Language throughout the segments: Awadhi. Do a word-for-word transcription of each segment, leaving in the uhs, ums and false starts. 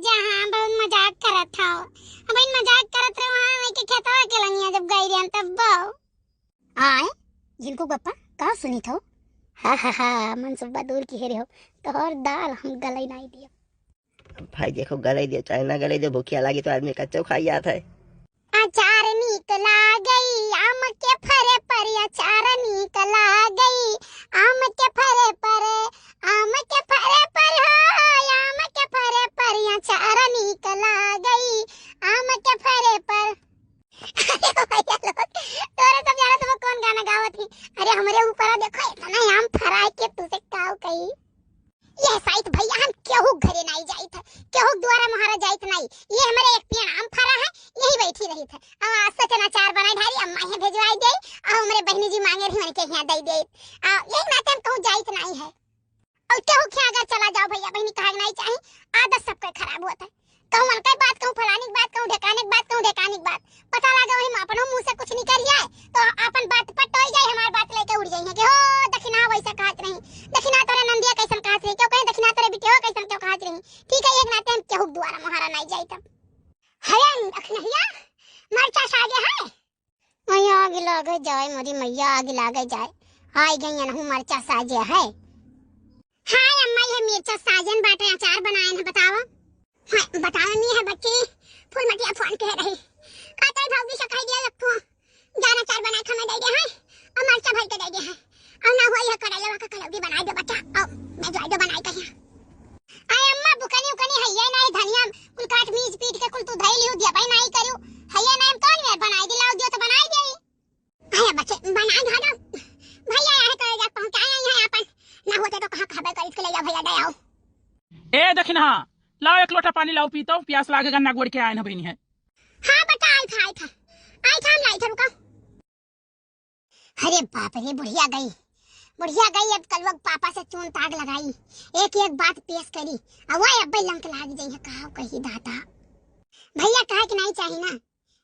जहाँ बहुत मजाक करत हौ। अब इन मजाक करत रहे वहाँ नहीं के खेतवा के लंगिया जब गई रहन तब बौ। आए, झिनकू बप्पा, का सुनित हौ? हा, हा, हा, मनसुबा दूर की हेरे हौ, तोहर दाल हम गलई नाई दियो। भाई देखो, गलई दियो, चाहे ना गलई दियो, भूखिया लागी तो आदमी कच्चो खाई जात है। अचार नीक लागई आम के फरे पर, अचार नीक लागई आम के फरे पर, आम के फरे पर हो, आम के फरे पर, अचार नीक लागई आम के फरे पर। अरे भैया लोग, तोरे सब जाना तो कौन गाना गावत ही? अरे हमरे ऊपर देखो, इतना आम फरा के तुसे काव कही। यह साइत भैया हम केहू घरे नाई जाइत है, केहू दुआरा मुहारा जाइत नाई। ये हमरे एक पेड़ आम फरा है, यही बैठी रहित है। अब आज से चना चार बनाए ढारी अम्मा यहाँ भेजवाई दे, और हमरे बहनी जी मांगे रही उनके यहाँ दे दे। आ, यही नाते हम कहूँ जाइत नाई है। और केहू के अगर चला जाओ भैया बहनी कहा नाई चाही, आदत सबके खराब होत है। कहूँ उनके बात, कहूँ फलानी के बात, कहूँ ढेकाने के बात, कहूँ ढेकाने के बात। पता लगे वही में अपनो मुँह से कुछ निकल जाए, तो अपन बात पटोई जाए, हमार बात लेके उड़ जाइए कि हो दखिना वैसा कहत रही, दखिना तोरे नंदिया कैसन कहत रही, क्यों कहे दखिना तोरे बिटिया कैसन क्यों कहत रही। ठीक है, एक नाते हम केहू के दुआरा मुहारा नाई जाई तब। हयन अखनहिया मरचा सागे है। मैया आग लागे जाए, मोरी मैया आग लागे जाए। आई गई अनहु मरचा साजे है। हाय अम्मा, ये मिर्चा साजन बाटे, अचार बनाए न बतावा। हाँ, बतावे नहीं है बच्ची, फूलमतिया फोन के रही। कहते भौजी से कह दिया एक ठो, जाना चार बना के हमें दे दे है, और मरचा भर के दे दे है, और ना हुआ यह करैला का कलौजी बनाए दे बच्चा, और मैं जाए दो बनाए कहीं। आय अम्मा, बुकनी उकनी है ये नहीं, धनिया कुल काट मीज पीट के कुल तू धई लियो, दिया भाई नहीं करियो, है ये नहीं, हम कौन यार बनाए दिलाओ, दियो तो बनाए दे। अरे बच्चे, बनाए धो दो। भैया आए तो जा पहुंचाए आई है अपन। ना होते तो कहाँ खाबे करीब के ले जाओ भैया, दे आओ। ए दखिनहा, लाओ एक लोटा पानी लाओ, पीतो, प्यास लागे, गन्ना गोड़ के आए न बहिनी है। हाँ बेटा, आई था, आई था। आई था, हम लाई था, रुको। अरे बाप रे, बुढ़िया गई। बुढ़िया गई, अब कलुआ के पापा से चून ताग लगाई। एक एक बात पेश करी। अब वह अब्बे लंक लाग जाई है, कहा कही दादा। भैया कहे कि नहीं चाहिए ना।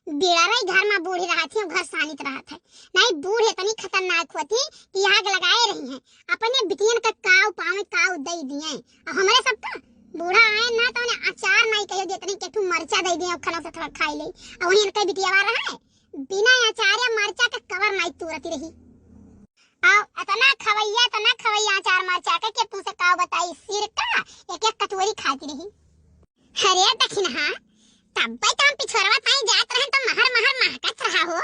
बिड़रई घर मा बूढ़ रहत ही, घर सानित रहत है। नहीं, बूढ़ इतनी खतरनाक होत ही कि आग लगाए रही हैं। अपने बिटियन का काव पावे, काव दई दिए। और हमरे सबका बूढ़ा आए ना तो उन्हें अचार नहीं कहियो, जितनी के ठू मरचा दई दिए, खाना से थोड़ा खाई ले। और वहीं इनका बिटियावा रहा है, बिना अचार या मरचा के कवर नहीं तूरती रही। और इतना खवैया, इतना खवैया अचार मरचा के, के तुमसे काव बताई, सिरका एक एक कटोरी खाती रही। अरे दखिनहा, तब्बे तो हम पिछोरवा ताई जात रहन तो महर महर महकत रहा हो।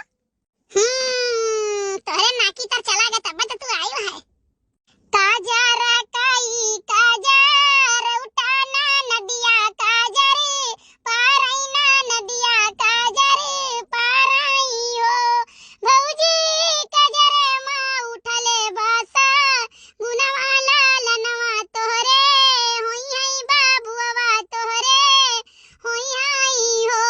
हम्म, तोहरे नाकी तर चला गए तब्बे तो तू आयो है। काजर कई काजर उठाना नदिया, काजर पारैना नदिया, काजर पारई हो। भौजी काजर मा उठले बासा, गुनवा लालनवा तोहरे, होई है बाबुआ तोहरे, होई है हो।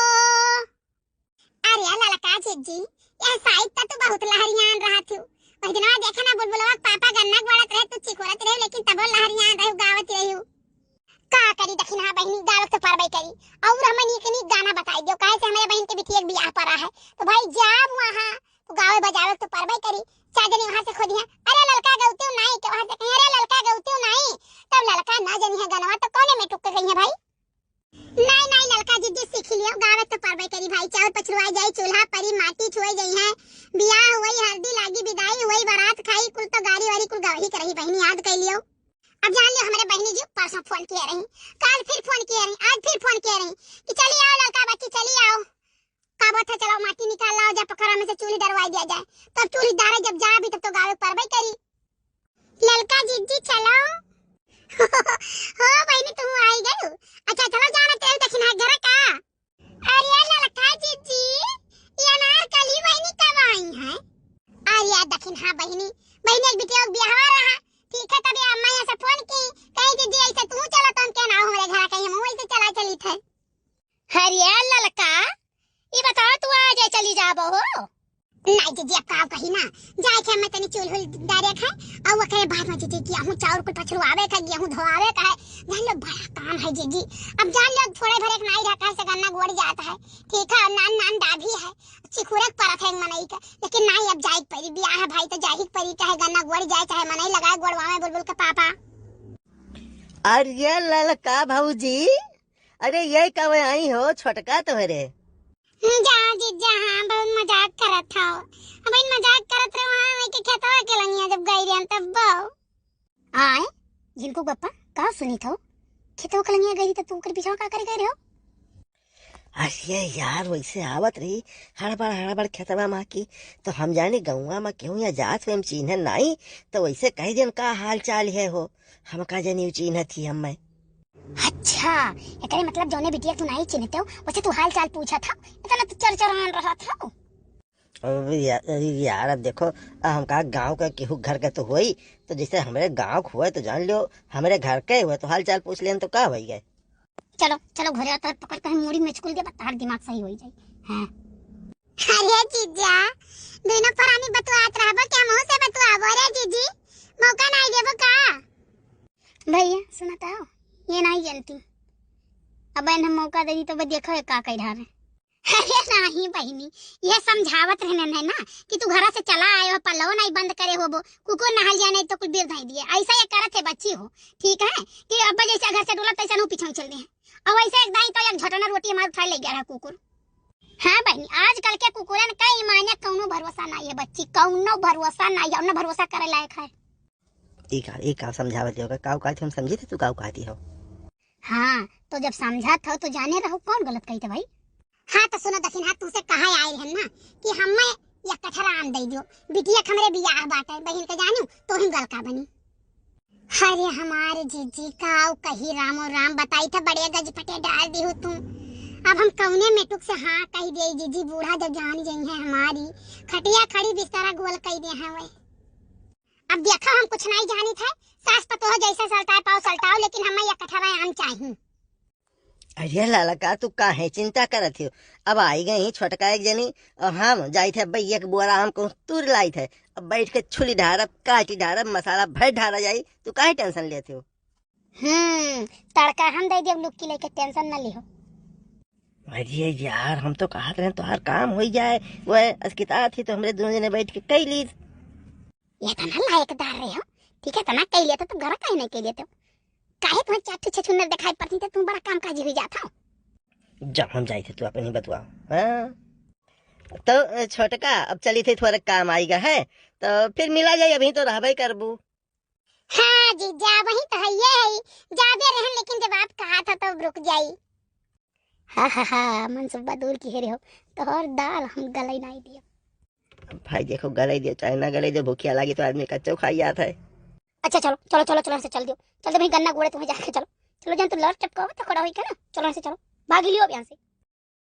अरे ललका जिज्जी, यह साइत त तू बहुत लहरियान रहत हूँ। वही दिनवा देखे ना बुलबुलवा के पापा गन्ना गोड़त रहे, तू चिकोरत रहे, लेकिन तबो लहरियान रहे, गावत रहे। का करी दखिनहा बहिनी, गावत तो परबे करी। और हमें नीक नीक गाना बताई दियो, काहे से हमारे बहन के बिटिया के बियाह पड़ा है। तो भाई जाब वहाँ, तो गावे बजावे तो परबे करी। चार जनी वहाँ से खोदी है, अरे ललका गौती नहीं, के वहाँ से कहीं, अरे ललका गौती नहीं। तब ललका ना जनी है गनवा, तो कौने में टुक गई है भाई? नहीं, नहीं, ललका जिज्जी सीख लियो, गावे तो परबे करी भाई। चाउर पछुआ जाई, चूल्हा परी, माटी छुए जाई है, बियाह हुई, हल्दी लागी, विदाई हुई, बारात खाई, कुल तो गाड़ी वाड़ी कुल गवही करही बहिनी, याद कर लियो। अब जान लियो, हमारे बहिनी जी परसों फोन किए रही, काल फिर फोन किए रही, आज फिर फोन किए रही कि चली आओ ललका बच्ची, चली आओ। का बोलत है, चलो माटी निकाल लाओ, जा पोखरा में से चूल्ही डरवाई दिया जाए। तब चूल्ही डारे जब जा भी, तब तो गावे परबे करी। ललका जिज्जी चलो। हो बहिनी, तू आई गयू। अच्छा चलो, जाना तेल दखिना घर का। अरे ललका जिज्जी, ये अनारकली बहिनी कब आई है? अरे दखिनहा बहिनी, बहिनी एक बिटिया के बियाह रहा। ठीक है, तभी अम्मा यहाँ से फोन की, कही जिज्जी ऐसे तू चलो, तुम के ना हमरे घर कहीं हम वैसे चला चली थे। अरे ललका, ई बताओ, तू आज चली जाबो हो? नहीं जिज्जी, अब का कही ना, जाए थे मैं तनी चूल्हुल डारे खाए, और वो कहे बाद में जिज्जी, गेहूँ चाउर कुल पछुआवे का, गेहूँ धोआवे का है, जान लो बड़ा काम है जिज्जी। अब जान लो थोड़े भरे के नाई रखा है, से गन्ना गोड़ जाता है, ठीक है, नान नान डाभी है, चिखुरक परत है मनई का, लेकिन नहीं, अब जाए के परी, बियाह है भाई, तो जाही के परी, चाहे गन्ना गोड़ जाए, चाहे मनई लगाए गोड़वा में बुलबुल के पापा। अरे ललका भौजी, अरे, ये कब आई हो छोटका तोहरे? हम्म, जा जीजा, हाँ, बहुत मजाक करत हो। अब इन मजाक करत रहो, हाँ, मैं के खेतवा के लंगिया जब गई रहन तब बहु। आए, जिनको बप्पा, का सुनी थो? खेतवा के लंगिया गई तो तू ओकर पीछा का करे गए रहो? अरे यार, वैसे आवत रही, हड़बड़ हड़बड़ खेतवा मा की, तो हम जाने गौवा मा केहू यहाँ जात हुए, हम चीन्हे नाई, तो वैसे कह देन का हाल चाल है हो, हम का जानी उ चीन्हत ही हम मैं। अच्छा, एकरे मतलब जौने बिटिया तू नाई चिन्हते हो, वैसे तू हाल चाल पूछत हो, इतना तू चरचरान रहत हो। अरे या-, अरे यार, अब देखो, अब हम का गाँव का केहू घर का तो होई, तो जैसे हमरे गाँव के हुए तो जान लियो, हमरे घर के हुए तो हाल चाल पूछ लेन तो का होई गए। चलो, चलो, घरे आओ, तोर पकड़ के हम मूड़ी में चुकुल देबा, तार दिमाग सही होई जाई। हाँ। अरे जीजा, दोनों परानी बतुआत रहबो, क्या मुँह से बतुआबो रे जीजी? मौका नाई देबो का? भैया, सुनत हो? ये नाई जनती। अब इन हम मौका दे दी तो बस देखो ये का कह रहा है। अरे नाही बहिनी, ये समझावत रहने है ना कि तू घरा से चला आयो, पल्लव नाई बंद करे होबो, कुकुर नहल जाए नाई तो कुल बिर धाई दिए। ऐसा ये करत है बच्ची हो, ठीक है, कि अब जैसे घर से डोला तैसे नू पीछे चल दे। और वैसे एक दाई तो एक झटना रोटी हमारे उठा ले गया है कुकुर। हाँ बहिनी, आजकल के कुकुरन का ईमान या कौनो भरोसा नाई है बच्ची, कौनो भरोसा नाई है, उन्हें भरोसा करे लायक है। ई का, ई का समझावत हो? का कहती हम समझी थे तू का कहती हो? हाँ, तो जब समझत हो तो जाने रहो कौन गलत कही थे भाई। हाँ तो सुनो दखिन, हाँ तुमसे कहा आए रहन ना कि हमें या कठरा आम दे दियो, बिटिया के हमरे बियाह बाटे, बहिन के जानू तो हम गल का बनी। अरे हमारे जीजी का कही रामो राम बताई था, बड़े गजपटे डाल दी हो तुम। अब हम कौने मेटुक से हाँ कही दे जीजी, बूढ़ा जब जान गई है हमारी, खटिया खड़ी बिस्तरा गोल कही दे हैं वे। अब देखा हम कुछ नहीं जानी थे, सास पतोह जैसे सलटाए पाओ सलटाओ, लेकिन हमें या कठरा आम चाहिए। अरे लाला का तू काहे चिंता करत हो? अब आई गई छोटका एक जनी और हम जाई थे अब्बे एक बोरा आम को तूर लाई थे। अब बैठ के छुली ढारब, काटी ढारब, मसाला भर ढारा जाई, तू काहे टेंशन लेत हो? हम्म, तड़का हम दे देब लुक्की लेके, टेंशन न लिहो। अरे यार, हम तो कहत रहे तोहार काम होई जाए, वह अस्किता थी तो हमरे दोनों जने बैठ के कई ली। ये तो ना लायकदार रहे हो, ठीक है, तो ना कई लेते तो घर काहे नहीं कई लेते हो? काहे तुम्हें चार ठे छछुन्नर दिखाई पड़ती थे, तुम बड़ा काम काजी हुई जात हो। जब हम जाई थे तू अपन ही बतुआ। हाँ? तो छोटका, अब चली थे, थोड़ा काम आईगा है, तो फिर मिला जाए, अभी तो रहबे करबू। हाँ जीजा, वही तो है, ये है, जाबे रहन, लेकिन जब आप कहा था तब रुक जाई। हा हा हा, मनसुबा दूर की हेरे हो, तोहर दाल हम गलई नाई दियो। भाई देखो, गलई दियो चाहे ना गलई दियो, भूखिया लागी तो आदमी कच्चो खाई जात है। अच्छा चलो चलो चलो चलो, से चल दियो, चल दे भाई, गन्ना गोड़े तुम्हें जाके चलो, चलो जन तू लड़ चपकाओ तो खड़ा होई के ना, चलो यहाँ से चलो, भागी लियो अब यहाँ से।